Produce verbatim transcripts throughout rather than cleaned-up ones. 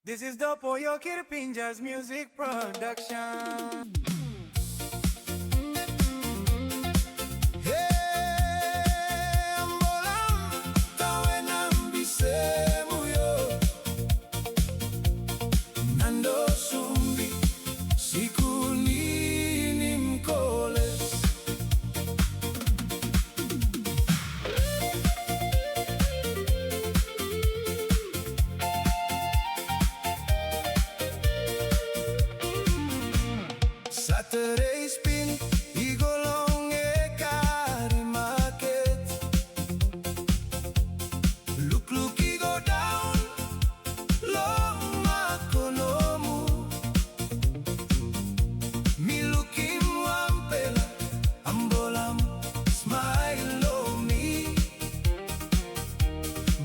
This is the Poyo Kirpinjas Music Production. Saturday spin i go long ekari maket. Lukluk i go daun long Makonomu. Mi lukim wanpela ambolam smail long mi.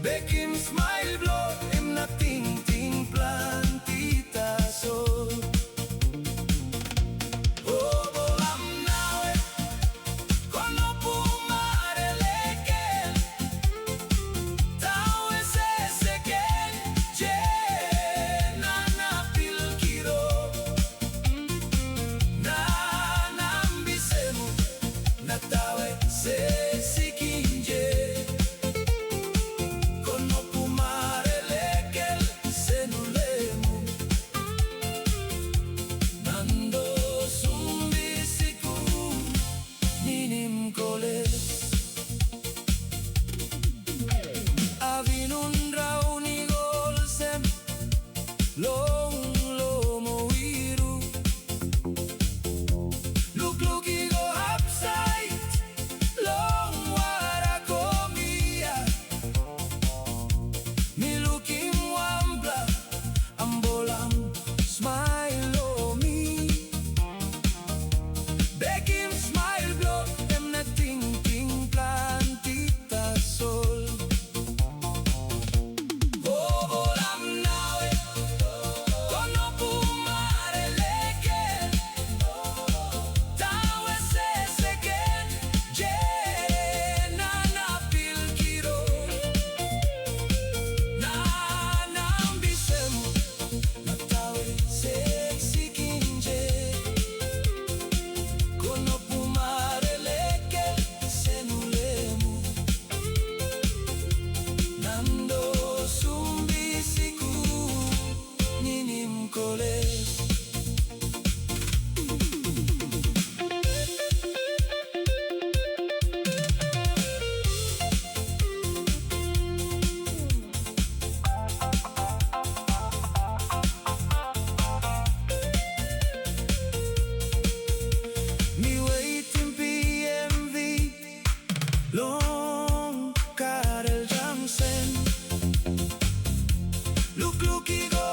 Bekim smail bilong em na tingting planti tasol. Obolam nawe, kono pumare leken, tawe seseken, je nana pilkiro. Nana ambisemu, na tawe sesikinje. Kono pumare lekel senulemu. Nando sumbisiku ninim koles. Avinun rauni golsem long lomo wiru. Lukluk i go hapsait long wara komia. Mi lukim wanpela ambolam smail long mi. Bekim smail bilong em na tingting planti tasol. Obolam nawe, kono pumare leken, tawe seseken, je nana pilkiro. Nana ambisemu, na tawe sesikinje. Kono pumare leken senulemu. Nando sumbisiku ninim koles. Mi wetim P M V long Karel Jangsen. Lukluk i go